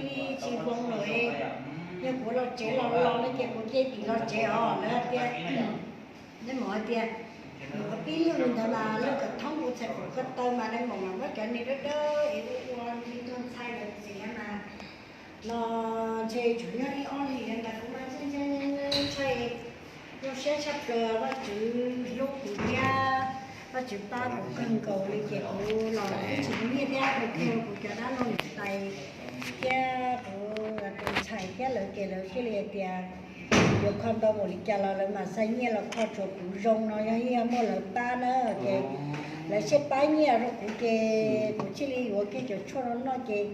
Tsis zoo lawm, yog kuv los tsev los los no ces kuv cia li los tsev os. Lawv hais tias, nej mus hais tias, mus pib lub ntawd mas lub kawm thoob kuv txhais kom ko taw mas nej mus mas muab cov niag dawb dawb es ua ua li tug ntxhais lawv txiav mas los ntshe tsuas nyob ib ob hlis ntawd kuv mas ntshai ntshai ntshai ntshai zoo siab tshaj plaws. Vajtswv hlub kuv thiab Vajtswv pab kuv kawg nkaus li ces kuv los twb tsis muaj nyiaj thiab, kuv kheej kuv cov dab laug niam tais thiab kuv tus ntxhais thiab lawv ces lawv thiaj li hais tias yuav kho ntau npaum li cas los lawv mam xa nyiaj los kho, tsuas kuv zoo no yog yeej muaj lawv pab na ces lawv thiaj pab nyiaj rau kuv ces kuv thiaj li yuav kiag cov tshuaj no noj ces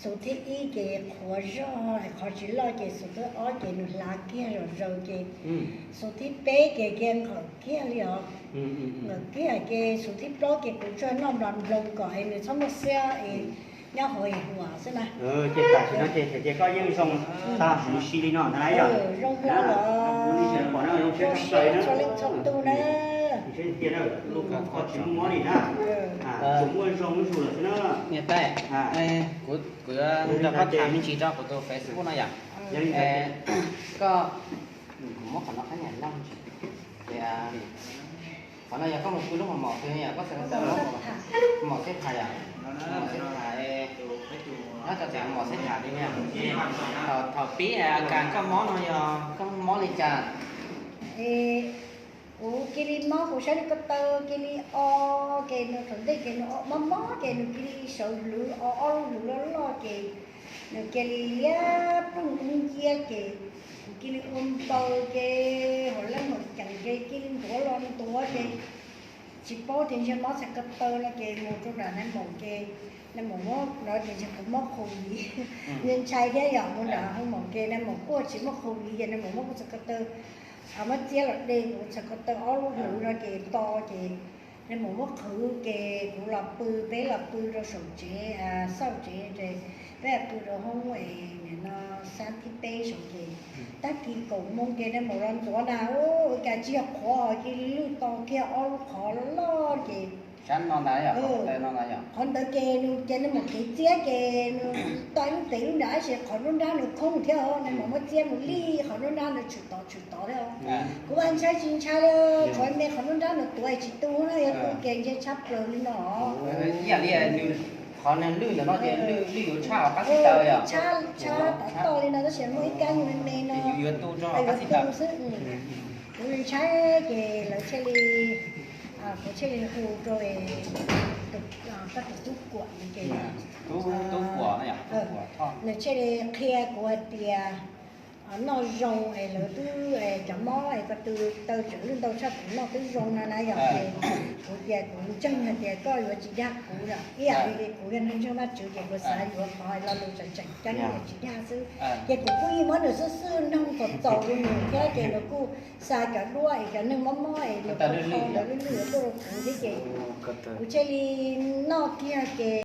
xub thib ib ces qhuav zog, qhov tsis loj ces xub thib ob ces nws hlav kiag zom zaws ces xub thib peb ces kiag nqawm kiag li os. Nqawm kiag ces xub thib plaub ces kuv tsuas noj nplas nploos kom es nws txhob muaj xiab es nyob hauv es huam xwb na. Ces tam sim no ces ces koj yeej zoo tag huv si li no ntag na yom? Zoo hlo los zoo siab txhua leej txhua tus na. Tsis muaj mob li na, tsuas muaj zoo zuj zus lawm xwb na. Niam tais, kuv, kuv yuav nrog koj tham me ntsis rau kuv tus Facebook no yom. Koj, kuv muab qhov no qab nyam loj ntsis. Qhov no yog koj mus pw lub hoo maum twg yom, koj xav tau maum xeb tham yom, maum xeb tham, nyob rau tias maum xeb tham li na. Thaum pib a kas koj mob no yog koj mob li cas? Kuv cia li mob, kuv saib nws ko taw cia li o, ces nws thaum ntej ces nws o mob mob ces nws cia li sawv hlwv o ob lub hlwv loj loj ces nws cia li liab ploog ub nciab ces kuv cia li ua npaws ces hauv laj maum ceem ces cia li ntuav los ntuav ces tsis paub tias ntshe mob txhais ko taw no ces mus rau nram nais maum ces nais maum muab lawv tias ntshe kuv mob qhus viv. Nws ntshai thiab yom, mus nram hoo maum ces nais maum kuj tsis muaj qhus viv ces nais maum muab kuv txhais ko taw, muab txiab los de kuv txhais ko taw ob lub hlwv no ces to ces nais maum muab qhwv ces kuv los pw, peb los pw rau saum tsev, xauj tsev ces peb los pw rau hoob es nim no xab thib peb saud ces tag kis kaum moos ces nais maum los ntxuav na, ua cas tsis yog qhuav, cia li lwj to kiag ob lub qhov loj ces qhov ntawd ces nws ces nais maum kev txiab ces nws to ib lub pem lub nram tab sis qhov nruab nrab nws khoob thiab os, nais maum muab txiab mus lij qhov nruab nrab nws tshwm tod tshwm tod thiab os. Kuv mas ntshai tsis ntshai li, tshuav me qhov nruab nrab nws tuav tsis tu na, yog tu ces ntshai tshaj plaws li no. Ib yam li qhov lwj ntawm no ces lwj yuav tshaj qab xib taws yom. Tshaj tod toj li no tab sis muaj ib kab me me no yuav tu xwb. Kuv li ntshai ces lawv thiaj li, kuv thiaj li hu rau koj tus tub Kuam ces, tub Kuam, nws thiaj li qhia kuv hais tias noj zoo es lawv twb, cov mob es ko tw taw tseem lwj ntau tshaj kuv noj twb zoo no na yom. Ces kuv tias kuv ntseeg hais tias koj yuav tsis dag kuv lawm, ib yam li kuv yog neeg ntseeg Vajtswv ces kuv xav yuav qhov lo lus tseem tseem ceeb es tsis dag xwb. Ces kuv kuj yeej muab nws xwb xwb noog txaus txaus rau nws thiab ces nws kuj xa cov duab es cov neeg mob mob es nws kuj kho ntawd lwj lwj tuaj rau kuv thiab ces kuv thiaj li noj kiag ces